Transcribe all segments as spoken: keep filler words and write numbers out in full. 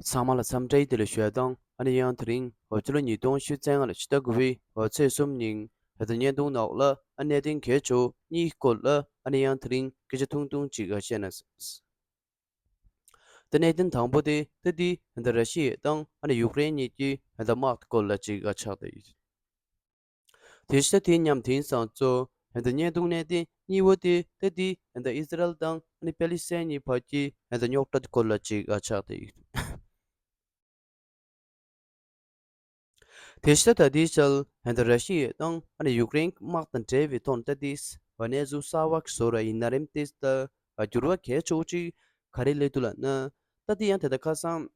ཚང་མ་ལ་འཚམས་འདྲི་བདེ་ལེགས་ཞུ་ཡ་དང་། ཨ་ནི་ཡང་དེ་རིང་འོ་ཕྱི་ལོ་ཉིས་སྟོང་ཉི་ཤུ་རྩ་ལྔ་ལོའི་ཕྱི་ཟླ་དགུ་པའི་འོ་ཚེས་གསུམ་ཉིན་ད་ལྟ་བརྙན་ཐུང་ནང་ལ་ཨ་གནད་དོན་གལ་ཆེ་བོ་གཉིས་སྐོར་ལ་ཨ་ནི་ཡང་དེ་རིང་སྐད་ཆ་ཐུང་ཐུང་ཅིག་བཤད་ན། ད་གནད་དོན་དང་པོ་དེ་ད་འདི་ད་ར་ཤི་ཡ་དང་ཨ་ནི་ཡུཀ་རེན་གཉིས་ཀྱི་ད་དམག་སྐོར་ལ་ཅིག་ཆགས་བསྡད་ཡོད། དེ་བཞིན་དེ་མཉམ་དེང་སང་གཙོ་ད་བརྙན་ཐུང་གནད་དོན་གཉིས་པོ་དེ་ད་འདི་ད་ཨི་སི་རལ་དང་ཨ་ནི་པེ་ལི་སི་ཐན་གཉིས་བར་གྱི་ད་རྙོག་དྲ་སྐོར་ལ་ཅིག་ཆགས་བསྡད་ཡོད། དེ་བཞིན་ད་ལྟའི་ཆར་ད་ར་ཤི་ཡ་དང་ཨ་ནི་ཡུཀ་རེན་དམག་དང་འབྲེལ་བའི་ཐོག་ནས་ད་ལྟའི་གནས་ཚུལ་གསར་བ་བཟོ་ར་ཡིན་ན་རེམ་དེ་ད་འགྱུར་བ་གལ་ཆེ་བོ་ཅིག་ག་རེ་སླེབས་འདུག་ལབ་ན། ད་ལྟའི་ཡང་དེ་ད་ཁ་སང་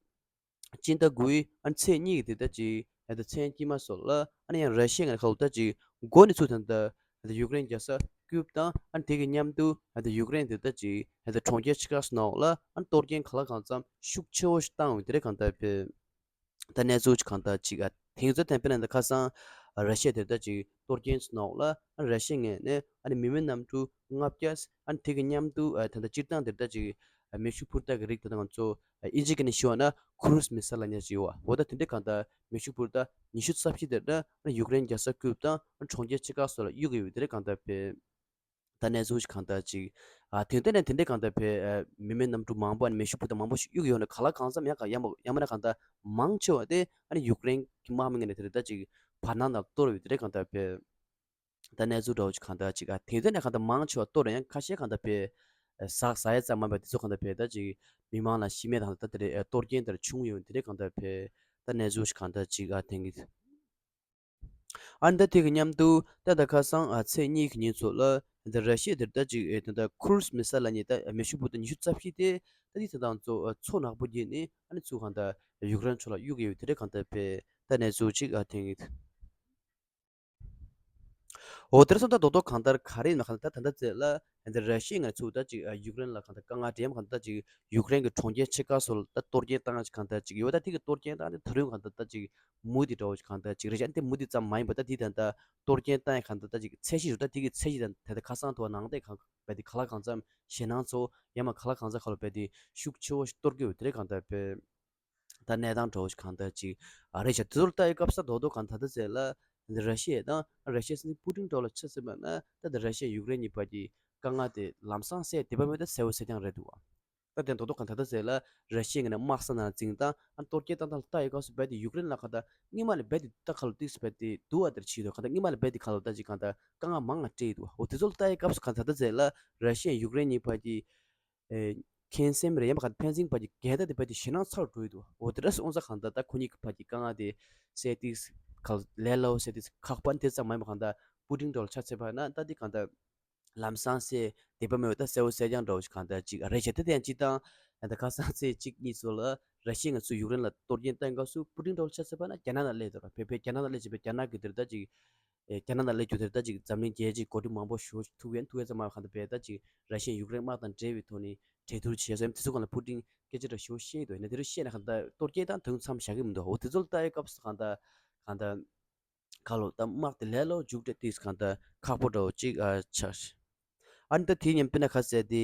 སྤྱི་ཟླ་དགུའི་ཨ་ནི་ཚེས་གཉིས་ཀྱི་དེ་ད་ཅིག་ད་མཚན་དཀྱིལ་མ་སོགས་ལ་ཨ་ནི་ཡང་ར་ཤི་ཡ་ང་ཁ་ལོ་ད་ཅིག་འགོ་ནས་ཚུར་ད་ད་ད་ཡུཀ་རེན་རྒྱལ་ས་ཀིབ་དང་ཨ་ནི་དེ་གི་མཉམ་དུ་ད་ཡུཀ་རེན་དེ་ད་ཅིག་ད་གྲོང་ཁྱེར་ཆེ་ཁག་སོགས་ནང་ལ་ཨ་ནི་གཏོར་སྐྱོན་གང་ལ་གང་འཚམ་ཤུགས་ཆེ་བོ་ཞིག་བཏང་བའི་དེ་རེད་གང་ལྟར་བས། ད་གནས་ཚུལ་ཅིག་གང་ལྟར་ཅིག་ཨ་དེང་ཚོ་ཐེན་པེ་ན་ད་ཁ་སང་ར་ཤི་ཡ་དེ་ད་ཅིག་གཏོར་སྐྱོན་སོགས་ནང་ལ་ཨ་ནི་ར་ཤི་ཡ་ངོས་ནས་ཨ་ནི་མི་མེད་གནམ་གྲུ་ལྔ་བརྒྱ་ཨ་ནི་དེ་གི་མཉམ་དུ་ཨ་ད་ད་སྤྱིར་བཏང་དེ་ད་ཅིག་མེ་ཤུགས་འཕུར་མདའ་གི་རིགས་དེ་ད་ང་ཚོ་ཨིན་ཇི་སྐད་ནས་ཞུ་བ་ན་ཁུ་རུ་སི་མི་སེལ་ལབ་མཁན་ཅིག་ཡོད་པ། འོ་ད་དེ་འདྲའི་གང་ལྟར་མེ་ཤུགས་འཕུར་མདའ་ཉི་ཤུ་རྩ་བཞི་དེ་འདྲ་ཨ་ནི་ཡུཀ་རེན་རྒྱལ་ས་ཀིབ་དང་ཨ་ནི་གྲོང་ཁྱེར་ཆེ་ཁག་སོགས་ལ་གཡུག་ཡོད་པའི་དེ་རེད་གང་ལྟར་བས། ད་གནས་ཚུལ་ཞིག་གང་ལྟར་ཅིག་ཨ་དེང་དེ་ནས་དེ་འདྲའི་གང་ལྟར་བས་ཨ་མི་མེད་གནམ་གྲུ་མང་པོ་ཨ་ནི་མེ་ཤུགས་འཕུར་མདའ་མང་པོ་ཞིག་གཡུག་ཡོད་ནས་གང་ལ་གང་འཚམ་ཡང་ག་ཡང་མ་ཡང་མ་ན་གང་ལྟར་མང་ཆེ་བ་དེ་ཨ་ནི་ཡུཀ་རེན་གྱི་དམག་མི་ངོས་ནས་དེ་རེད་ད་ཅིག་བར་སྣང་ནང་གཏོར་ཡོད་དེ་རེད་གང་ལྟར་བས། ད་གནས་ཚུལ་འདྲ་བོ་ཅིག་གང་ལྟར་ཅིག་ཨ་དེང་དེ་ནས་གང་ལྟར་མང་ཆེ་བ་གཏོར་ཡང་ཁ་ཤས་གང་ལྟར་བས་ཟག་ཟ་ཡ་ཙམ་མ་བས་དེ་ཚོ་གང་ལྟར་བས་ད་ཅིག་མི་མང་ལ་ཤི་རྨས་དང་ད་དེ་རེད་གཏོར་སྐྱོན་དེ་འདྲ་བྱུང་ཡོད་དེ་རེད་གང་ལྟར་བས། ད་གནས་ཚུལ་ཞིག་གང་ལྟར་ཅིག་ཨ་དེང་གི་ཨ་ནི་ད་དེ་གི་མཉམ་དུ་ད་ད་ཁ་སང་ཨ་ཚེས་གཉིས་ཀྱི་ཉིན་ཚོ་ལ་ད་ར་ཤི་ཡ་དེར་ད་ཅིག་ཨེ་ད་ད་ཁུ་རུ་སི་མི་སེལ་ལབ་མཁན་ད་མེ་ཤུགས་འཕུར་མདའ་ཉི་ཤུ་རྩ་བཞི་དེ་ད་དེ་ད་དང་ཚོ་ཨ་མཚོ་ནག་པོ་བརྒྱུད་ནས་ཨ་ནི་ཚུར་གང་ལྟར་ཡུཀ་རེན་ཕྱོགས་ལ་གཡུག་གི་ཡོད་དེ་རེད་གང་ལྟར་བས། ད་གནས་ཚུལ་ཅིག་ཨ་དེང་གི་འོ་དེར་སོང་ད་རྡོག་རྡོག་གང་ལྟར་ག་རེ་ཡིན་ན་གང་ལྟར་ད་ད་ལྟ་ཚེ་ལ་ཨ་ནི་ར་ཤི་ཡ་ང་ཚུར་ད་ཅིག་ཨ་ཡུཀ་རེན་ལ་གང་ལྟར་དཀའ་ངལ་འདྲེན་གང་ལྟར་ཅིག་ཡུཀ་རེན་གྱི་གྲོང་ཁྱེར་ཆེ་ཁག་སོགས་ལ་ད་གཏོར་སྐྱོན་བཏང་ཡ་ཅིག་གང་ལྟར་ཅིག་ཡོད། ད་དེ་གི་གཏོར་སྐྱོན་བཏང་དེ་ད་རུང་གང་ལྟར་ད་ཅིག་མུ་མཐུད་འདྲ་བོ་ཞིག་གང་ལྟར་ཅིག་རེད་ཤག་ཨ་ནི་དེ་མུ་མཐུད་ཙམ་མ་ཡིན་པ་ད་དེ་ད་ལྟ་གཏོར་སྐྱོན་བཏང་ཡ་གང་ལྟར་ད་ཅིག་ཚད་གཞི་རུ་ད་དེ་གི་ཚད་གཞི་དང་ད་ལྟ་ཁ་སང་དུ་བ་ནང་བསྡད་གང་བས་དེ་ག་ལ་གང་འཚམ་ཞེད་སྣང་ཚོ་ཡང་མ་ག་ལ་གང་འཚམ་ག་ལ་བས་དེ་ཤུགས་ཆེ་བོ་ཞིག་གཏོར་གི་ཡོད་དེ་རེད་གང་ལྟར་བས། ད་གནས་སྟངས་འདྲ་བོ་ཞིག་གང་ལྟར་ཅིག་ཨ་རེད་ཤག་དེ་ཚོར་ལྟ་ཡི་སྐབས་ས་རྡོག་རྡོག་གང་ད་ལྟ་ཟེར་ལ་འདི་ར་ཤི་ཡ་དང་ར་ཤི་ཡ་སྲིད་འཛིན་པུ་ཏིན་འདྲ་བོ་ལ་ཆ་མཚོན་པ་ན་ད་འདི་ར་ཤི་ཡ་ཡུཀ་རེན་གཉིས་བར་གྱི་དཀའ་ངལ་དེ་ལམ་སང་སེལ་བསྡད་པ་མེད་ད་གསལ་བོ་གསལ་རྐྱང་རེད་འདུག་བ། ད་དེ་རྡོག་རྡོག་གང་ད་ལྟ་ཟེར་ལ་ར་ཤི་ཡ་ངོས་ནས་དམག་ས་ནང་འཛིང་སྟངས་ཨ་གཏོར་སྐྱོན་བཏང་སྟངས་ལ་ལྟ་ཡི་སྐབས་སུ་རྦད་དེ་ཡུཀ་རེན་ལ་ག་ད་སྔོན་མ་ལས་རྦད་དེ་ད་ཁ་ལོ་ཏིག་སུ་རྦད་དེ་སྡུག་བ་དེར་ཕྱིན་འདུག་གང་ད་སྔོན་མ་ལས་རྦད་དེ་ཁ་ལོ་ད་ཅིག་གང་ད་དཀའ་ངལ་མང་ང་སྤྲད་ཡི་འདུག་འོ་དེ་ཚོ་ལ་ལྟ་ཡི་སྐབས་སུ་གང་ད་ལྟ་ཟེར་ལ་ར་ཤི་ཡ་ཡུཀ་རེན་གཉིས་བར་གྱི་ཨེ། ཁེངས་སེམས་རེད་ཡང་མ་ག་ཕན་ཚུན་བར་གྱི་འགལ་ཟླ་དེ་རྦད་དེ་ཞེད་སྣང་ཚ་རུ་འགྲོ་ཡི་འདུག་འོ་དེ་འདྲ་སོང་ཙང་གང་ལྟར་ད་ཁོ་གཉིས་ཀྱི་བར་གྱི་དཀའ་ངལ་དེ་སེལ་ཏེ་ག་ལས་སླ་བོ་སེལ་ཏེ་ཁག་པོ་དེ་ཙམ་མ་ཡིན་པ་གང་ལྟར་པུ་ཏིན་འདྲ་བོ་ལ་ཆ་མཚོན་པ་ན་ད་དེ་གང་ལྟར་ལམ་སང་སེལ་བསྡད་པ་མེད་པ་ད་གསལ་བོ་གསལ་རྐྱང་འདྲ་བོ་ཞིག་གང་ལྟར་ཅིག་རེད་བྱས་དེ་དེ་ཡང་སྤྱིར་བཏང་ད་ཁ་སང་ཚེས་གཅིག་གཉིས་ཚོ་ལ་ར་ཤི་ཡ་ང་ཚོ་ཡུཀ་རེན་ལ་གཏོར་སྐྱོན་བཏང་སྐབས་སུ་པུ་ཏིན་འདྲ་བོ་ལ་ཆ་མཚོན་པ་ན་རྒྱ་ནག་ནང་སླེབས་འདུག་ར། བོད་པའི་རྒྱ་ནག་ནང་སླེབས་བྱས་པའི་རྒྱ་ནག་གི་དེར་ད་ཅིག་ཨེ་རྒྱ་ནག་ནང་སླེབས་རྒྱུ་དེར་ད་ཅིག་འཛམ་གླིང་རྒྱལ་སྤྱིའི་འགོ་ཁྲིད་མང་པོ་ཞུ་ཐུག་ཡོད་ཐུག་ཡོད་ཙམ་མ་གང་ལྟར་བས་ད་ཅིག་ར་ཤི་ཡ་ཡུཀ་རེན་དམག་དང་འབྲེལ་བའི་ཐོག་ནས་གྲོས་བསྡུར་བྱས་སོ་ཡང་དེ་ཚོ་གང་ལ་པུ་ཏིན་སྐད་ཆ་འདྲ་ཞུ་བཤད་འདུག་ཡིན་ན་དེ་རུ་བཤད་ན་གང་ལྟར་གཏོར་སྐྱོན་དང་དུང་མཚམས་བཞག་གི་མི་འདུག་འོ་དེ་ཚོ་ལ་ལྟ་ཡའི་སྐབས་སུ་གང་ལྟར་གང་ལྟར་ག་ལོ་ད་དམག་དེ་ལས་ལོ་མཇུག་སྒྲིལ་དུས་གང་ལྟར་ཁག་པོ་འདྲ་བོ་ཅིག་ཨ་ཆགས། ཨ་ནི་ད་དེའི་ཉིན་དཔེར་ན་ཁ་གསལ་དེ་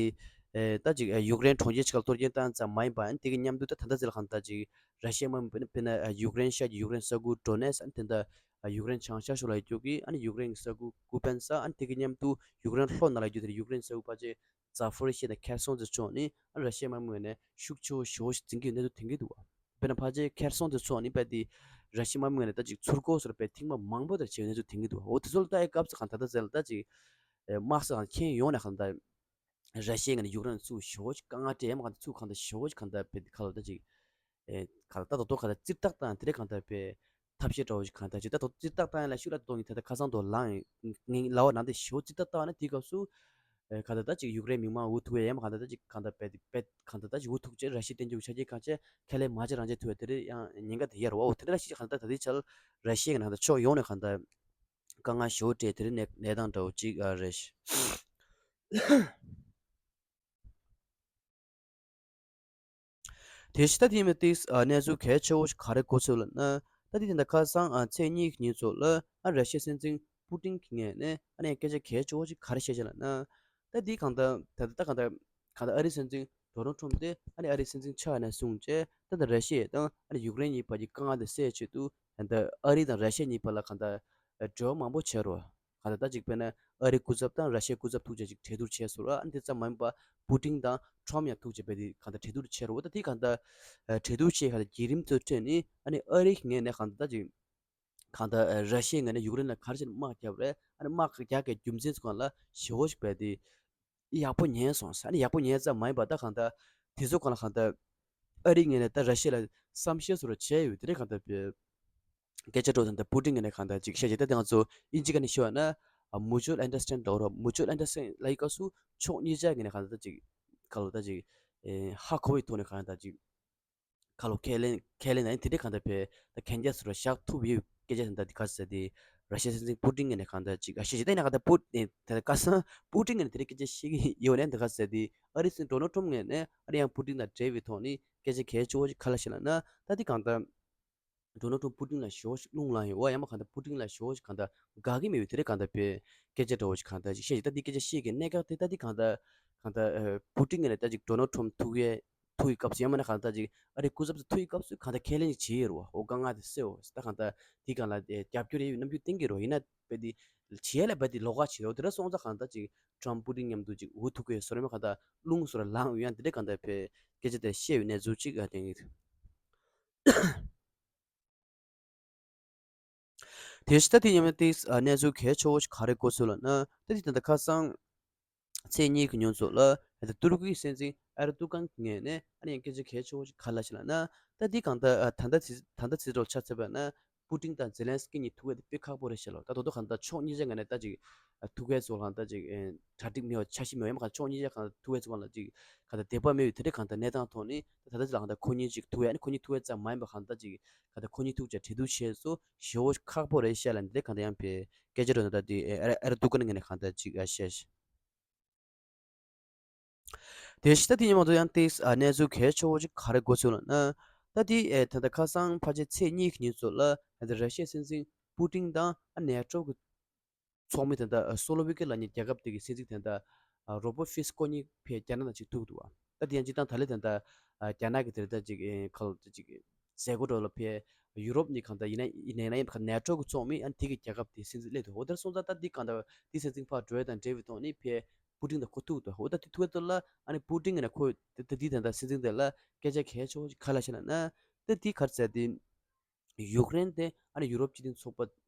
ཨེ་ད་ཅིག་ཨ་ཡུཀ་རེན་གྲོང་ཁྱེར་ཅིག་ལ་གཏོར་སྐྱོན་བཏང་ཙམ་མ་ཡིན་པ་ཨ་ནི་དེ་གི་མཉམ་དུ་ད་ད་ལྟ་ཟེར་ལ་གང་ལྟར་ཅིག་ར་ཤི་ཡ་དམག་མི་དཔེར་ན་ཨ་ཡུཀ་རེན་ཤར་གྱི་ཡུཀ་རེན་ས་ཁུལ་ཌོ་ནེ་སི་ཨ་ནི་དེ་འདྲ་ཨ་ཡུཀ་རེན་བྱང་ཤར་ཕྱོགས་ལ་ཡོད་རྒྱུ་གི་ཨ་ནི་ཡུཀ་རེན་གྱི་ས་ཁུལ་ཀུ་པན་ས་ཨ་ནི་དེ་གི་མཉམ་དུ་ཡུཀ་རེན་ལྷོ་ནང་ལ་ཡོད་རྒྱུ་དེ་ཡུཀ་རེན་ས་ཁུལ་ཕལ་ཆེར་ཛ་ཕོ་རི་ཤི་ཡ་དང་ཁེར་སོང་ཚོའི་ཕྱོགས་ནས་ཨ་ནི་ར་ཤི་ཡ་དམག་མི་ངོས་ནས་ཤུགས་ཆེ་བོ་ཞེ་པོ་ཞིག་འཛིང་གི་ཡོད་གནས་ཚུལ་ཐོན་གྱི་འདུག་དཔེར་ན་ཕལ་ཆེར་ཁེར་སོང་དེ་ཚོ་ནི་དཔེ་དེ་ར་ཤི་དམག་མི་ངོས་ནས་ད་ཅིག་ཚུར་རྒོལ་སོགས་དཔེ་ཐེངས་མ་མང་པོ་དེར་བྱས་ཡོད་གནས་ཚུལ་ཐོན་གྱི་འདུག་འོ་དེ་ཚོ་ལ་ལྟ་ཡའི་སྐབས་སུ་གང་ད་ལྟ་ཟེར་ལ་ད་ཅིག་དམག་ས་གང་ཁྱེད་ཡོང་ནས་གང་ད་ར་ཤི་ཡ་ངོས་ནས་ཡུཀ་རེན་ཚུར་ཞེ་པོ་ཞིག་དཀའ་ངལ་སྤྲད་ཡ་མ་གང་ད་ཚུར་གང་ད་ཞེ་པོ་ཞིག་གང་ད་དཔེ་ག་ལ་ད་ཅིག་གང་ད་ད་དོ་གང་ད་རྩིས་རྟགས་དང་དེ་རེད་གང་ད་དཔེ་ཐབས་ཤེས་འདྲ་བོ་ཞིག་གང་ད་ཅིག་ད་དོ་རྩིས་རྟགས་དང་ཡ་ལ་ཤུགས་ལ་དོ་ངེས་ད་ད་ཁ་སང་དོ་ལངས་ངེས་ལ་བ་ནང་དེ་ཞེ་པོ་རྩིས་རྟགས་བཏང་ན་དེའི་སྐབས་སུ། ཨེ་གང་ལྟར་ད་ཅིག་ཡུཀ་རེན་མི་མང་འུ་ཐུག་ཡ་ཡ་མ་གང་ལྟར་ད་ཅིག་གང་ལྟར་བས་བས་གང་ལྟར་ད་ཅིག་འུ་ཐུག་ཅེས་ར་ཤི་ཡ་བསྟན་རྒྱུ་ཆ་རྐྱེན་གང་ཆེ་ཁས་ལེན་མ་བྱེད་རང་བྱེད་ཐུབ་ཡ་དེ་རེད་ཡང་ཉེན་ཁ་དེ་ཡར་བ་འོ་དེ་འདྲ་ཞིག་གང་ལྟར་ད་ལྟའི་ཆར་ར་ཤི་ཡ་གི་ནང་ད་ཕྱོགས་ཡོངས་ནས་གང་ལྟར་དཀའ་ངལ་ཞེ་པོ་སྤྲད་དེ་རེད་གནས་གནས་སྟངས་འདྲ་བོ་ཅིག་ཨ་རེད། དེ་བཞིན་ད་དེ་མི་ཏིས་ཨ་གནས་ཚུལ་གལ་ཆེ་བོ་ཞིག་ག་རེ་གོ་ཚོད་ལབ་ན། ད་དེ་དེ་འདྲ་ཁ་སང་ཨ་ཚེས་གཉིས་ཀྱི་ཉིན་ཚོ་ལ་ཨ་ར་ཤི་ཡའི་སྲིད་འཛིན་པུ་ཏིན་གྱི་ངོས་ནས་ཨ་ནི་སྐད་ཆ་གལ་ཆེ་བོ་ཞིག་ག་རེ་བཤད་ཅེས་ལབ་ན། ད་དེ་གང་ལྟར་ད་ལྟ་གང་ལྟར་གང་ལྟར་ཨ་རིའི་སྲིད་འཛིན་ ཌོ་ནལ་ཊམ་དེ་ཨ་ནི་ཨ་རིའི་སྲིད་འཛིན་ཆགས་ནས་བཟུང་བྱས་ད་ལྟ་ར་ཤི་ཡ་དང་ཨ་ནི་ཡུཀ་རེན་གཉིས་བར་གྱི་དཀའ་ངལ་དེ་སེལ་ཆེད་དུ་ད་ལྟ་ཨ་རི་དང་ར་ཤི་ཡ་གཉིས་བར་ལ་གང་ལྟར་འབྲེལ་བ་མང་པོ་བྱས་རོ། གང་ལྟར་ད་ཅིག་དཔེར་ན་ཨ་རིའི་སྐུ་ཚབ་དང་ར་ཤི་ཡའི་སྐུ་ཚབ་ཐུག་བྱས་ཅིག་གྲོས་བསྡུར་བྱས་སོང་ར། ཨ་ནི་དེ་ཙམ་མ་ཡིན་པ་པུ་ཏིན་དང་ཊམ་ཡང་ཐུག་བྱས་པས་དེ་གང་ལྟར་གྲོས་བསྡུར་བྱས་རོ། ད་དེ་གང་ལྟར་གྲོས་བསྡུར་བྱས་གང་ལྟར་བརྒྱུད་རིམ་དེ་ཚོའི་ཁྲོད་ནས་ཨ་ནི་ཨ་རིའི་ངོས་ནས་གང་ལྟར་ད་ཅིག་གང་ལྟར་ར་ཤི་ཡའི་ངོས་ནས་ཡུཀ་རེན་ལ་ག་རེ་བྱས་ནས་དམག་བརྒྱབ་རེད། ཨ་ནི་དམག་རྒྱག་གི་རྒྱུ་མཚན་ཚོ་གང་ལ་ཞེ་པོ་ཞིག་བས་དེ་ཡག་པོ་ཉན་སོང་ཟེར། ཨ་ནི་ཡག་པོ་ཉན་ཙམ་མ་ཡིན་པ་ད་གང་ལྟར་དེ་ཚོ་གང་ལ་གང་ལྟར་ཨ་རིའི་ངོས་ནས་ད་ར་ཤི་ཡ་ལ་བསམ་ཤེས་བཟོ་འདྲ་བྱས་ཡོད། དེ་ནས་གང་ལྟར་བས་སྐད་ཆ་འགྲོ་ད་ལྟ་པུ་ཏིན་ངོས་ནས་གང་ལྟར་ཅིག་བཤད་ཅིག་ད་དེ་ང་ཚོ་ཨིན་ཇི་སྐད་ནས་ཤོད་ན་mutual understand འགྲོ་རོགས། mutual understand ལ་ཡི་སྐབས་སུ་ཕྱོགས་གཉིས་ཆ་ངོས་ནས་གང་ལྟར་ཅིག་ག་ལོ་ད་ཅིག་ཧ་གོ་བའི་ཐོག་ནས་གང་ལྟར་ཅིག་ག་ལོ་ཁས་ལེན་ཁས་ལེན་ན་ཡིན། དེ་འདྲའི་གང་ལྟར་བས་ད་གན་རྒྱ་ཟེར་བ་བཞག་ཐུབ་ཡོད་སྐད་ཆ་དེ་འདྲ་དེ་ག་ཟེར་དེ་ར་ཤི་ཡའི་སྲིད་འཛིན་པུ་ཏིན་ངོས་ནས་གང་ལྟར་ཅིག་ཨ་བཤད་ཅིག་ད་ཡིན་ན་གང་ལྟར་པུ་ཨེ་ད་ཁ་སང་པུ་ཏིན་ངོས་ནས་དེ་འདྲའི་སྐད་ཆ་བཤད་ཀྱི་ཡོད་ནས་དེ་ག་ཟེར་དེ་ཨ་རིའི་སྲིད་འཛིན་ཌོ་ནལ་ཊམ་ངོས་ནས་ཨ་རི་ཡང་པུ་ཏིན་དང་འབྲེལ་བའི་ཐོག་ནས་སྐད་ཆ་གལ་ཆེ་བོ་ཞིག་ག་ལ་བཤད་ལབ་ན་ད་དེ་གང་ལྟར་ཌོ་ནལ་ཊམ་པུ་ཏིན་ལ་ཞེ་པོ་ཞིག་རླུང་ལངས་ཡོད་པ་ཡང་མ་གང་ལྟར་པུ་ཏིན་ལ་ཞེ་པོ་ཞིག་གང་ལྟར་དགའ་གི་མེད་པའི་དེ་རེད། གང་ལྟར་བས་སྐད་ཆ་འདྲ་བོ་ཞིག་གང་ལྟར་ཞིག་བཤད་ཅིག་ད་དེ་སྐད་ཆ་བཤད་ཀྱི་གནད་འགག་དེ་ད་དེ་གང་ལྟར་གང་ལྟར་པུ་ཏིན་ངོས་ནས་ད་ཅིག་ཌོ་ནལ་ཊམ་ཐུག་ཡས་ཐུག་ཡི་སྐབས་སུ་ཡང་མིན་ན་གང་ལྟར་ཅིག་ཨ་རིའི་སྐུ་ཚབ་ཚོ་ཐུག་ཡི་སྐབས་སུ་གང་ལྟར་ཁས་ལེན་ཅིག་བྱེད་ཡོད་རེད་བ། འོ་དཀའ་ངལ་དེ་སེལ་འོ་ད་གང་ལྟར་དེ་གང་ལ་རྒྱབ་སྐྱོར་ཡོད་རྣམ་འགྱུར་བསྟན་གྱི་རེད་བ། ཡིན་ན་བས་དེ་བྱེད་ཡས་ལ་བས་དེ་ལོགས་ཀ་བྱེད་རོགས་དེ་འདྲ་སོང་ཙང་གང་ལྟར་ཅིག་ཊམ་པུ་ཏིན་མཉམ་དུ་ཅིག་འུ་ཐུག་གི་ཡོད་བཟོ་འདྲ་མ་གང་ལྟར་རླུང་བཟོ་འདྲ་ལངས་ཡོད་ཡང་དེ་འདྲ་གང་ལྟར་བས་སྐད་ཆ་དེ་བཤད་ཡོད་གནས་ཚུལ་ཅིག་ཨ་དེ་ཡིན། དེ་བཞིན་ད་དེ་ཡིན་ན་ཏིས་ཨ་གནས་ཚུལ་གལ་ཆེ་བོ་ཞིག་ག་རེ་གོ་སོང་ལབ་ན་ད་དེ་ད་ལྟ་ཁ་སང་ཚེས་གཉིས་ཀྱི་ཉིན་ཚོ་ལ་ད་ཏུར་ཀིའི་སྲིད་འཛིན་ཨེར་ཏུ་ཀན་གྱི་ངོས་ནས་ཨ་ནི་ཡང་སྐད་ཆ་གལ་ཆེ་བོ་ཞིག་ག་རེ་ལབ་ཤག་ལབ་ན་ད་དེ་གང་ལྟར་ཨ་ད་ལྟ་ཚེ་ད་ལྟ་ཚེས་གྲངས་ཆ་ཚད་པ་ན་པུ་ཏིན་དང་ཛེ་ལན་སི་ཀི་གཉིས་ཐུག་ཡས་དེ་དཔེ་ཁག་པོ་རེད་ཤག་ལོ། ད་དོ་དོ་གང་ལྟར་ཕྱོགས་གཉིས་ཆ་ངོས་ནས་ད་ཅིག་ཐུག་ཡས་ཚོ་གང་ལྟར་ཅིག་གྲ་སྒྲིག་མེད་པ་འཆར་གཞི་མེད་པ་ཡིན་མ་གང་ཕྱོགས་གཉིས་ཆ་གང་ལྟར་ཐུག་ཡས་ཚོ་གང་ལ་ཅིག་གང་ལྟར་དད་པ་མེད་པའི་དེ་འདྲའི་གང་ལྟར་གནས་སྟངས་ཐོག་ནས་ད་ད་ལྟ་ཅིག་ལ་གང་ལྟར་ཁོ་གཉིས་ཅིག་ཐུག་ཡས་ཨ་ནི་ཁོ་གཉིས་ཐུག་ཡས་ཙམ་མ་ཡིན་པ་གང་ལྟར་ཅིག་གང་ལྟར་ཁོ་གཉིས་ཐུག་བྱས་གྲོས་བསྡུར་བྱས་སོ་ཞེ་པོ་ཁག་པོ་རེད་ཤག་ལབ་འདི་འདྲའི་གང་ལྟར་ཡང་བས་སྐད་ཆ་འགྲོ་ན་ད་དེ་ཨེ་ཨེར་ཏུ་ཀན་ངོས་ནས་གང་ལྟར་ཅིག་ཨ་བཤད་ཤག་དེ་བཞིན་ད་དེ་ཉིན་མ་གཏོགས་ཡང་ཏིས་ཨ་གནས་ཚུལ་གལ་ཆེ་བོ་ཅིག་ག་རེ་གོ་སོང་ལབ་ན། ད་དེ་ཨེ་ད་ལྟ་ཁ་སང་ཕལ་ཆེར་ཚེས་གཉིས་ཀྱི་ཉིན་ཚོ་ལ་ད་ལྟ་ར་ཤི་ཡའི་སྲིད་འཛིན་པུ་ཏིན་དང་ཨ་ནེ་ཊོ་གི་ཚོགས་མི་དེ་འདྲ་སོ་ལོ་ཝི་ཀི་ལབ་མཁན་རྒྱལ་ཁབ་དེ་གི་སྲིད་འཛིན་དེ་འདྲ་རོ་བར་ཊི་ཧྥི་ཙོ་ཁོ་གཉིས་ཕེ་རྒྱ་ནག་ནང་ཅིག་ཐུག་འདུག་བ། ད་དེ་ཡང་སྤྱིར་བཏང་ད་ལས་དེ་འདྲ་རྒྱ་ནག་གི་དེ་འདྲ་ཅིག་ཁ་ལོ་ཅིག་མཛད་སྒོ་འགྲོ་ལ་ཕེ་ཡུ་རོབ་ནས་གང་ལྟར་ཡིན་ན་ཡིན་ན་ཡིན་ན་ཡིན་ནེ་ཊོ་གི་ཚོགས་མི་ཨ་ནི་དེ་གི་རྒྱལ་ཁབ་དེ་སྲིད་འཛིན་སླེབས་འདུག་འོ་དེར་སོང་ཙང་ད་འདི་གང་ལྟར་དེ་སྲིད་འཛིན་ཕར་འགྲོ་ཡ་དང་འབྲེལ་བའི་ཐོག་ནས་ཕེ་པུ་ཏིན་དང་ཁོ་ཐུག་འདུག་འོ་ད་དེ་ཐུག་ཡ་ཐོག་ལ་ཨ་ནི་པུ་ཏིན་ནས་ཁོ་དེ་དེ་དེ་འདྲ་སྲིད་འཛིན་དེ་ལ་སྐད་ཆ་གལ་ཆེ་བོ་ཞིག་ག་ལབ་ཤག་ལབ་ན་ད་དེ་ག་རེ་ཟེར་དེ། ཡུཀ་རེན་དེ་ཨ་ནི་ཡུ་རོབ་སྤྱི་མཐུན་ཚོགས་པ་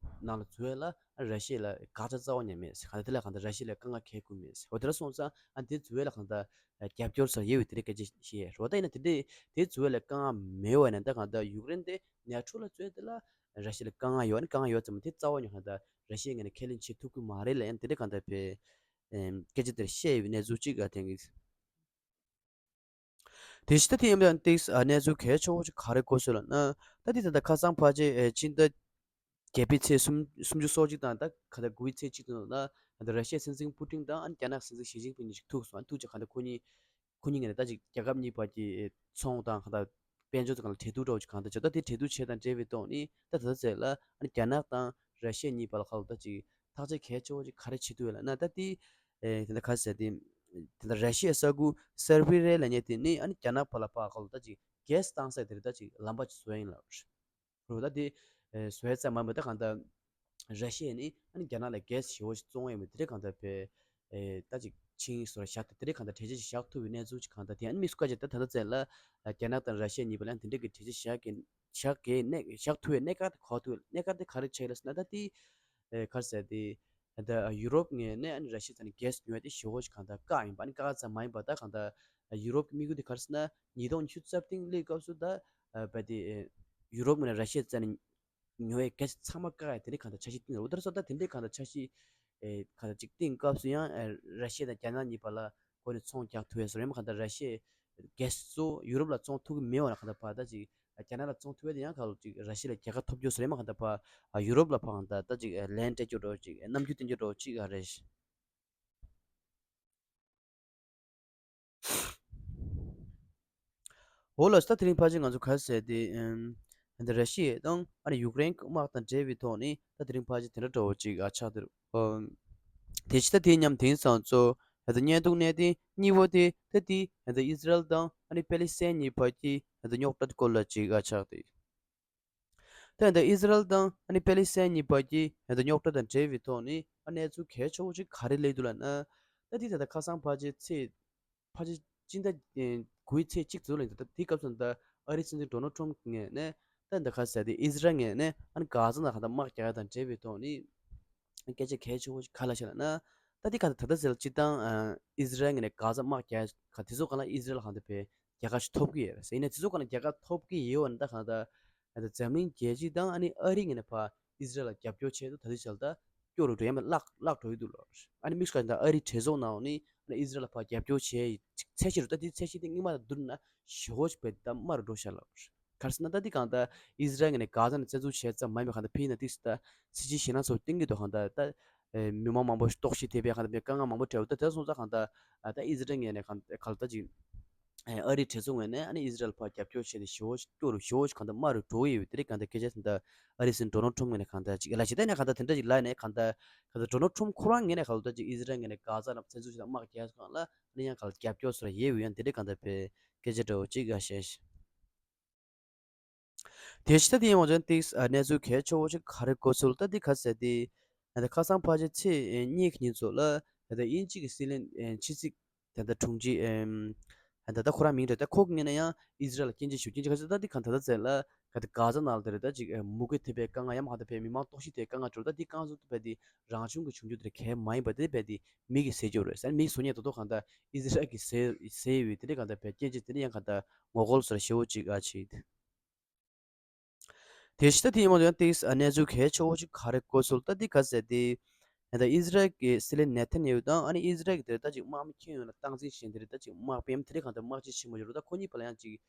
ནང་ལ་འཛུལ་ཡས་ལ་ཨ་ནི་ར་ཤི་ཡ་ལ་དགག་བྱ་རྩ་བ་ཉིད་མེད་ཟེར། གང་ལྟར་དེ་ལ་གང་ལྟར་ར་ཤི་ཡ་ལ་དཀའ་ངལ་གལ་དགོས་མེད་ཟེར། འོ་དེ་འདྲ་སོང་ཙང་ཨ་ནི་དེ་འཛུལ་ཡས་ལ་གང་ལྟར་རྒྱབ་སྐྱོར་ཟེར་ཡོད་པའི་དེ་འདྲའི་སྐད་ཆ་བཤད་ཡས་རེད་བ། ད་ཡིན་ན་དེ་འདྲའི་དེ་འཛུལ་ཡས་ལ་དཀའ་ངལ་མེད་པ་ཡིན་ན་ད་གང་ལྟར་ཡུཀ་རེན་དེ་ནེ་ཊོ་ལ་འཛུལ་ཡས་དེ་ལ་ར་ཤི་ཡ་ལ་དཀའ་ངལ་ཡོད། ཨ་ནི་དཀའ་ངལ་ཡོད་ཙམ་དེ་རྩ་བ་ཉིད་གང་ལྟར་ར་ཤི་ཡའི་ངོས་ནས་ཁས་ལེན་བྱེད་ཐུབ་ཀྱི་མ་རེད་ལབ་ཡ་དེ་འདྲའི་གང་ལྟར་བས་སྐད་ཆ་དེར་བཤད་ཡོད་པའི་གནས་ཚུལ་གཅིག་ཨ་དེང་གི་དེ་བཞིན་ད་དེ་ཡིན་པའི་ཏིག་ཨ་གནས་ཚུལ་གལ་ཆེ་བོ་ཞིག་ག་རེ་གོ་སོང་ལབ་ན། ད་དེ་ད་ལྟ་ཁ་སང་ཕལ་ཆེར་ཨེ་སྤྱི་ཟླ་བརྒྱད་པའི་ཚེས་སུམ་སུམ་ཅུ་སོ་གཅིག་དང་ད་ག་ད་དགུ་པའི་ཚེས་གཅིག་དེ་ནང་ལ་ད་ར་ཤི་ཡའི་སྲིད་འཛིན་པུ་ཏིན་དང་ཨ་ནི་རྒྱ་ནག་སྲིད་འཛིན་ཞི་ཅིན་ཕིང་གཉིས་ཞིག་ཐུག་སོང་། ཨ་ནི་ཐུག་ཅིག་ག་ད་ཁོ་གཉིས་ཁོ་གཉིས་ངོས་ནས་ད་ཅིག་རྒྱལ་ཁབ་གཉིས་བར་གྱི་ཨེ་ཚོང་དང་ག་ད་དཔལ་འབྱོར་དང་ག་ལ་འབྲེལ་གཏུག་འདྲ་བོ་ཅིག་གང་ལྟར་བྱས། ད་དེ་འབྲེལ་གཏུག་བྱས་དང་འབྲེལ་བའི་ཐོག་ནས་ད་ད་ལྟ་ཚེ་ལ་ཨ་ནི་རྒྱ་ནག་དང་ར་ཤི་ཡ་གཉིས་བར་ལ་ག་ལ་ད་ཅིག་ཐག་གཅོད་གལ་ཆེ་བོ་ཅིག་ག་རེ་བྱེད་ཐུབ་ཡོད་ལབ་ན། ད་དེ་ཨེ་དེ་འདྲ་ག་ཟེར་དེ་དེ་འདྲ་ར་ཤི་ཡའི་ས་ཁུལ་སེར་བི་རི་ཡ་ལབ་མཁན་དེ་ནས་ཨ་ནི་རྒྱ་ནག་བར་ལ་ཕར་ག་ལ་ད་ཅིག་གེ་སི་བཏང་ས་དེ་རེད། ད་ཅིག་ལམ་པ་ཅིག་བཟོ་ཡ་ཡིན་ལབ་རེད། ད་དེ་ཨེ་བཟོ་ཡ་ཙམ་མ་ཡིན་པ་ད་གང་ལྟར་ར་ཤི་ཡ་ནས་ཨ་ནི་རྒྱ་ནག་ལ་གེ་སི་ཞེ་པོ་ཞིག་བཙོང་ཡ་མེད་དེ་རེད། གང་ལྟར་བས་ཨེ་ད་ཅིག་ཆིངས་ཡིག་བཟོ་འདྲ་བཞག་སྟེ་དེ་རིང་གང་ལྟར་གྲོས་ཆོད་ཅིག་བཞག་ཐུབ་པའི་གནས་ཚུལ་ཅིག་གང་ལྟར་དེ་ཡང་མི་སུ་ག་ཅིག་ད་ད་ལྟ་ཚེ་ལ་རྒྱ་ནག་དང་ར་ཤི་ཡ་གཉིས་བར་ལ་ཡང་དེ་འདྲ་གི་གྲོས་ཆོད་བཞག་གི་བཞག་གི་གནས་བཞག་ཐུབ་པའི་གནད་འགག་དེ་གོ་ཐུབ་པའི་གནད་འགག་དེ་ག་རེ་ཆགས་ཡོད་ལབ་ཟེར་ན། ད་དེ་ཨེ་ག་རེ་ཟེར་དེ་ད་ཡུ་རོབ་ངོས་ནས་ཨ་ནི་ར་ཤི་ཡ་རྩ་ནས་གེ་སི་ཉོ་ཡ་དེ་ཞེ་པོ་ཞིག་གང་ལྟར་བཀག་ཡིན་པ། ཨ་ནི་བཀག་ཙམ་མ་ཡིན་པ་ད་གང་ལྟར་ཡུ་རོབ་ཀྱི་དམིགས་ཡུལ་དེ་ག་རེ་ཟེར་ན་ཉིས་སྟོང་ཉི་ཤུ་རྩ་བདུན་སླེབས་སྐབས་སུ་ད་ཨ་བ་དེ་ཨེ་ཡུ་རོབ་ངོས་ནས་ར་ཤི་ཡ་རྩ་ནས་ཉོ་བའི་གེ་སི་ཚང་མ་བཀག་ཡ་དེ་འདྲའི་གང་ལྟར་འཆར་གཞི་བཏིང་རེད། འོ་དེར་སོང་ད་དེ་འདྲའི་གང་ལྟར་འཆར་གཞི་ཨེ་གང་ལྟར་ཅིག་བཏིང་སྐབས་སུ་ཡང་ཨེ་ར་ཤི་ཡ་དང་རྒྱ་ནག་གཉིས་བར་ལ་སྒོ་ནས་ཚོང་རྒྱག་ཐུབ་ཡ་བཟོ་རེད་མ། གང་ལྟར་ར་ཤི་ཡའི་གེ་སི་ཚོ་ཡུ་རོབ་ལ་བཙོང་ཐུབ་ཀྱི་མེད་པ་ན་གང་ལྟར་ཕར་ད་ཅིག་རྒྱ་ནག་ལ་བཙོང་ཐུབ་ཡ་དེ་ཡང་གང་ལྟར་ཅིག་ར་ཤི་ཡ་ལ་རྒྱལ་ཁ་ཐོབ་རྒྱུ་བཟོ་རེད་མ། གང་ལྟར་ཕར་ཡུ་རོབ་ལ་ཕར་གང་ལྟར་ད་ཅིག་ལན་སྤྲད་རྒྱུ་འདྲ་བོ་ཅིག་རྣམ་འགྱུར་བསྟན་རྒྱུ་འདྲ་བོ་ཅིག་ཨ་རེད། འོ་ལགས་སོ། ད་དེ་རིང་ཕལ་ཆེར་ང་ཚོ་ག་རེ་ཟེར་དེ་ཨམ་ད་ར་ཤི་ཡ་དང་ཨ་ནི་ཡུཀ་རེན་དམག་དང་འབྲེལ་བའི་ཐོག་ནས་ད་དེ་རིང་ཕལ་ཆེར་དེ་འདྲ་འདྲ་བོ་ཅིག་ཨ་ཆགས་འདུག་ཨམ་དེ་ཕྱི་ད་དེ་མཉམ་དེང་སང་ཚོ་ ཨ་ད་བརྙན་ཐུང་གནད་དོན་གཉིས་པ་དེ་ད་དེ་ཨ་ད་ཨི་ཟི་རལ་དང་ཨ་ནི་པེ་ལི་སི་ཐན་གཉིས་བར་གྱི་ཨ་ད་རྙོག་དྲ་སྐོར་ལ་ཅིག་ཨ་ཆགས་ཏེ། ད་ཨ་ད་ཨི་ཟི་རལ་དང་ཨ་ནི་པེ་ལི་སི་ཐན་གཉིས་བར་གྱི་ཨ་ད་རྙོག་དྲ་དང་འབྲེལ་བའི་ཐོག་ནས་ཨ་གནས་ཚུལ་གལ་ཆེ་བོ་ཅིག་ག་རེ་སླེབས་འདུག་ལབ་ན། ད་དེ་ད་ལྟ་ཁ་སང་ཕལ་ཆེར་ཚེས་ཕལ་ཆེར་སྤྱི་ཟླ་དགུའི་ཚེས་གཅིག་ཙམ་ལ་ཡིན། ད་ལྟ་དེའི་སྐབས་སུ་ད་ཨ་རིའི་སྲིད་འཛིན་ཌོ་ནལ་ཊམ་ངོས་ནས་ད་ད་ག་ཟེར་དེ་ཨི་ཟི་རལ་ངོས་ནས་ཨ་ནི་གྷ་ཛ་ནང་གང་ལྟར་དམག་རྒྱག་ཡ་དང་འབྲེལ་བའི་ཐོག་ནས་སྐད་ཆ་གལ་ཆེ་བོ་ཞིག་ག་རེ་ལབ་ཤག་ལབ་ན། ད་དེ་ག་ད་ད་ལྟ་ཟེར་ལ་སྤྱིར་བཏང་ཨི་ཟི་རལ་ངོས་ནས་གྷ་ཛ་དམག་རྒྱག་ག་དེ་ཚོ་གང་ལ་ཨི་ཟི་རལ་གང་ལྟར་བས་རྒྱལ་ཁ་ཞིག་ཐོབ་ཀྱི་ཡོད་རེད་ཟེར། ཡིན་ནའི་དེ་ཚོ་གང་ལ་རྒྱལ་ཁ་ཐོབ་ཀྱི་ཡོད་པ་ནི་ད་གང་ལྟར་ད་འཛམ་གླིང་རྒྱལ་སྤྱི་དང་ཨ་ནི་ཨ་རི་ངོས་ནས་ཕར་ཨི་ཟི་རལ་ལ་རྒྱབ་སྐྱོར་བྱས་འདུག་ད་དེ་ཆ་ལ་ད་སྐྱོ་རུ་འགྲོ་ཡ་མེད། བརླག་བརླག་འགྲོ་ཡི་འདུག་ལོ། ཨ་ནི་དམིགས་སུ་བཀར་ད་ཨ་རིའི་གྲོས་ཚོགས་ནང་ནས་ཨ་ནི་ཨི་ཟི་རལ་ལ་ཕར་རྒྱབ་སྐྱོར་བྱས་ཡི་ཚད་གཞི་རུ་ད་དེ་ཚད་གཞི་དེ་སྔོན་མ་དང་བསྡུར་ན་ཞེ་བོ་ཞིག་བས་ད་དམའ་རུ་འགྲོ་ཤག་ལོ། ག་རེ་ཟེར་ན་ད་འདི་གང་ལྟར་ཨི་ཟི་རལ་ངོས་ནས་གྷ་ཛ་ནས་བཙན་འཛུལ་བྱས་ཙམ་མ་ཡིན་པའི་གང་ལྟར་ཕྱི་ནང་ཏིག་ཙམ་ད་སྲིད་ཇུས་ཞེད་སྣང་ཚ་བོ་བསྟན་གྱི་འདུག་གང་ལྟར་ད་མི་མང་མང་པོ་ཞིག་ལྟོགས་ཤི་ཐེབས་པའི་གང་ལྟར་དཀའ་ངལ་མང་པོ་འཕྲད་འདུག་ད་དེ་སོང་ཙང་གང་ལྟར་ད་ཨི་ཟི་རལ་ངོས་ནས་གང་ལྟར་གང་ལྟར་ཅིག་ཨ་རིའི་གྲོས་ཚོགས་ངོས་ནས་ཨ་ནི་ཨི་ཟི་རལ་ཕར་རྒྱབ་སྐྱོར་བྱས་ཏེ་ཞེ་བོ་ཞིག་སྐྱོ་རུ་ཞེ་བོ་ཞིག་གང་ལྟར་དམའ་རུ་འགྲོ་གི་ཡོད་པའི་དེ་རིགས་གང་ལྟར་སྐད་ཆ་དེ་འདྲ་ཨ་རིའི་སྲིད་འཛིན་ཌོ་ནལ་ཊམ་ངོས་ནས་གང་ལྟར་ཅིག་ལབ་བྱས་ད་ནས་གང་ལྟར་དེ་འདྲ་ཅིག་ལབ་ནས་གང་ལྟར་གང་ལྟར་ཌོ་ནལ་ཊམ་ཁོ་རང་ངོས་ནས་གང་ལྟར་ཅིག་ཨི་ཟི་རལ་ངོས་ནས་གྷ་ཛ་ལ་བཙན་འཛུལ་བྱས་དམག་རྒྱག་གང་ལ་ཨ་ནི་ཡང་གང་ལྟར་རྒྱབ་སྐྱོར་སོགས་ཡོད་པའི་ཡང་དེ་འདྲ་གང་ལྟར་བས་སྐད་ཆ་འདྲ་བོ་ཅིག་ཨ་བཤད་ཤག་དེ་ཕྱི་ད་དེ་ཡིན་བ་ཅན་ཏིག་ཨ་གནས་ཚུལ་གལ་ཆེ་བོ་ཞིག་ག་རེ་གོ་ཚུལ་ད་འདི་ག་ཟེར་ཏེ། ད་ཁ་སང་ཕལ་ཆེར་ཚེས་གཉིས་ཀྱི་ཉིན་ཚོ་ལ་ད་དབྱིན་ཇི་གི་སྲིད་བློན་ཕྱི་སྲིད་ད་ལྟ་དྲུང་ཆེ་ད་ལྟ་ཁོ་རང་མིང་རེད། ད་ཁོ་གི་ངོས་ནས་ཡང་ཨི་ཟི་རལ་ལ་སྐྱོན་བརྗོད་ཞུ་སྐྱོན་བརྗོད་ག་ཚོད་ད་འདི་གང་ད་ལྟ་ཚེ་ལ་ག་ད་གྷ་ཛ་ནང་ལ་དེ་རེད་ད་ཅིག་མུ་གེ་ཐེབས་པའི་དཀའ་ངལ་ཡང་མ་ད་བས་མི་མང་ལྟོགས་ཤི་ཐེབས་དཀའ་ངལ་འགྲོ་ད་འདི་རྐང་བཙུགས་ད་བས་འདི་རང་བྱུང་གི་བྱུང་རྒྱུ་དེ་གལ་མ་ཡིན་པ་དེ་བས་འདི་མི་གི་ཟེར་རྒྱུ་རེད་ཟེར། མི་གི་བཟོ་ཉེས་ད་དོ་གང་ད་ཨི་ཟི་རལ་གི་ཟེར་ཟེར་ཡོད་དེ་འདྲ་གང་ད་བས་སྐྱོན་བརྗོད་དེ་འདྲ་ཡང་གང་ད་ངོ་རྒོལ་སོགས་ཞེ་བོ་ཅིག་ཨ་ཆེ། དེ་ཕྱི་ད་དེ་ཡིན་མ་ཡང་ཏིག་ཨ་གནས་ཚུལ་གལ་ཆེ་བོ་ཅིག་ག་རེ་གོ་ཚུལ་ད་འདི་ག་ཟེར་ཏེ། ད་ཨི་ཟི་རལ་གྱི་སྲིད་བློན་ནེ་ཐན་ཡ་ཧུ་དང་ཨ་ནི་ཨི་ཟི་རལ་གྱི་དེ་རེད་ད་ཅིག་དམག་མི་ཁྱོན་ཡོངས་ལ་སྟངས་འཛིན་བྱེད་དེ་རེད་ད་ཅིག་དམག་དཔོན་དེ་རེད་གང་ད་དམག་སྤྱི་ཆེན་མོ་ཡོད་རེད་ད་ཁོ་གཉིས་བར་ལ་ཡང་ཅིག་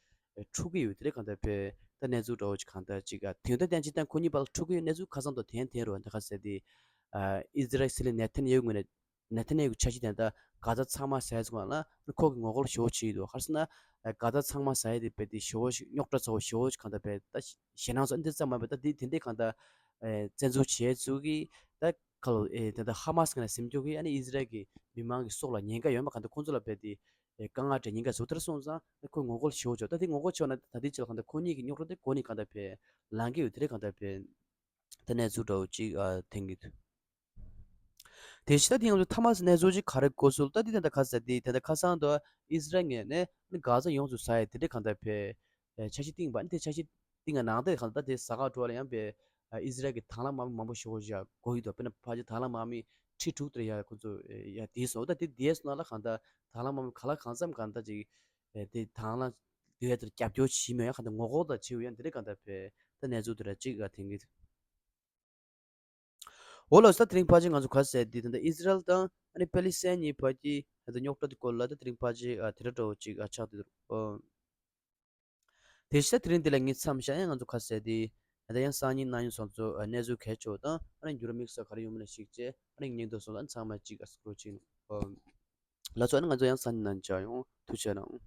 འཁྲུག་གི་ཡོད་དེ་རེད་གང་ད་བས་ད་གནས་ཚུལ་འདྲ་བོ་ཅིག་གང་ད་ཅིག་ཨ་དོན་དང་ལྡན་ཅིག་ད་ཁོ་གཉིས་བར་ལ་འཁྲུག་གི་ཡོད་གནས་ཚུལ་ཁ་སང་དང་དོན་ལྡན་རེད་ད་ག་ཟེར་ཏེ། ཨི་ཟི་རལ་སྲིད་བློན་ནེ་ཐན་ཡ་ཧུ་ངོས་ནས་ནེ་ཐན་ཡ་ཧུ་གི་འཆར་གཞི་དེ་ད་གྷ་ཛ་ཚང་མ་ཟ་ཡ་ཚོ་ལ་ཁོ་གི་ངོ་རྒོལ་ཞེ་བོ་བྱས་ཡོད་དོ། ག་རེ་ཟེར་ན་གྷ་ཛ་ཚང་མ་ཟ་ཡ་དེ་བས་དེ་ཞེ་བོ་ཞིག་རྙོག་དྲ་ཚ་བོ་ཞེ་བོ་ཞིག་གང་ད་བས་ད་ཞེད་སྣང་ཚོ་འདི་ཙམ་མ་བས་ད་དེ་དེ་འདྲའི་གང་ད་བཙན་འཛུལ་བྱས་ཚུལ་གྱི་ད་ཁ་ལོ་དེ་ད་ཧ་མ་སི་ངོས་ནས་ཟིན་སྐྱོ་གི་ཨ་ནི་ཨི་ཟི་རལ་གྱི་མི་མང་གི་སྲོག་ལ་ཉེན་ཁ་ཡོད་མ་གང་ད་ཁོང་ཚོ་ལ་བས་དེ་དཀའ་ངལ་འཕྲད་ཉེན་ཁ་བཟོ་ཐར་སོང་ཙང་ཁོས་ངོ་རྒོལ་ཞེ་བོ་བྱས་ད་དེ་ངོ་རྒོལ་བྱས་ན་ད་དེ་ཅི་ལ་གང་ད་ཁོ་གཉིས་ཀྱི་རྙོག་དྲ་དེ་གོ་ནས་གང་ད་བས་ལངས་ཀྱི་ཡོད་དེ་རེད་གང་ད་བས་ད་གནས་ཚུལ་འདྲ་བོ་ཅིག་ཨ་ཐོན་གྱི་འདུག་དེ་ཕྱི་ད་དེ་ཡང་ཚུ་ཐ་མ་སི་གནས་ཚུལ་ཅིག་ག་རེ་གོ་ཚུལ་ད་དེ་དེ་འདྲ་ག་ཟེར་དེ་དེ་འདྲ་ཁ་སང་དུ་ཨི་ཟི་རལ་ངོས་ནས་གྷ་ཛ་ཡོངས་སུ་ཟ་ཡ་དེ་འདྲ་གང་ལྟར་བས་འཆར་གཞི་བཏིང་བ་ནི་དེ་འཆར་གཞི་བཏིང་བ་ནང་དེ་གང་ལྟར་དེ་ཟ་ཁང་འགྲོ་བ་ལ་ཡང་བས་ཨི་ཟི་རལ་གྱི་དང་བླངས་དམག་མི་མང་པོ་ཞེ་པོ་ཞིག་དགོས་ཀྱི་འདུག་དཔེར་ན་ཕལ་ཆེར་དང་བླངས་དམག་མི་ཁྲི་དྲུག་དེ་ཡ་ཁོ་ཚོ་ཡ་བསྡད་སོང་ད་དེ་བསྡད་སོང་ན་ལ་གང་ལྟར་དང་བླངས་དམག་མི་ག་ལ་གང་འཚམ་གང་ལྟར་ཅིག་དེ་དང་བླངས་དེ་ཡ་དེར་རྒྱབ་སྐྱོར་བྱེད་མི་ཡང་གང་ལྟར་ངོ་རྒོལ་དང་བྱེད་འོས་ཡང་དེ་འདྲ་གང་ལྟར་བས་ད་གནས་ཚུལ་དེ་འདྲ་ཅིག་ཡ་ཐོན་གྱི་འདུག་འོ་ལགས་སོ། ད་དེ་རིང་ཕལ་ཆེར་ང་ཚོ་ག་ཟེར་དེ་ད་ལྟ་ཨི་ཟི་རལ་དང་ཨ་ནི་པེ་ལི་སི་ཐན་གཉིས་བར་གྱི་ད་ལྟ་རྙོག་དྲ་དེ་སྐོར་ལ་ད་དེ་རིང་ཕལ་ཆེར་ཨ་དེ་འདྲ་འདྲ་བོ་ཅིག་ཨ་ཆགས་བསྡད་འདུག་ཨོ། དེ་བཞིན་ད་དེ་རིང་འདི་ལ་ངས་མཚམས་བཞག་ཡང་ང་ཚོ་ག་ཟེར་དེ་ད་ལྟ་ཡང་སང་ཉིན་གནངས་ཉིན་སོང་ཚོ་ཨ་གནས་ཚུལ་གལ་ཆེ་བ་དང་ཨ་ནི་འགྱུར་བ་དམིགས་བསལ་ག་རེ་ཡོང་མིན་ལ་གཞིགས་བྱས་ཨ་ནི་ཉིན་ཐོ་སོང་ལ་ཚང་མ་ཅིག་ཨ་སྐོར་ཅིག་ཨོ། ལགས་སོ། ཨ་ནི་ང་ཚོ་ཡང་སང་ཉིན་ནང་མཇལ་ཡོང་། ཐུགས་རྗེ་གནང་།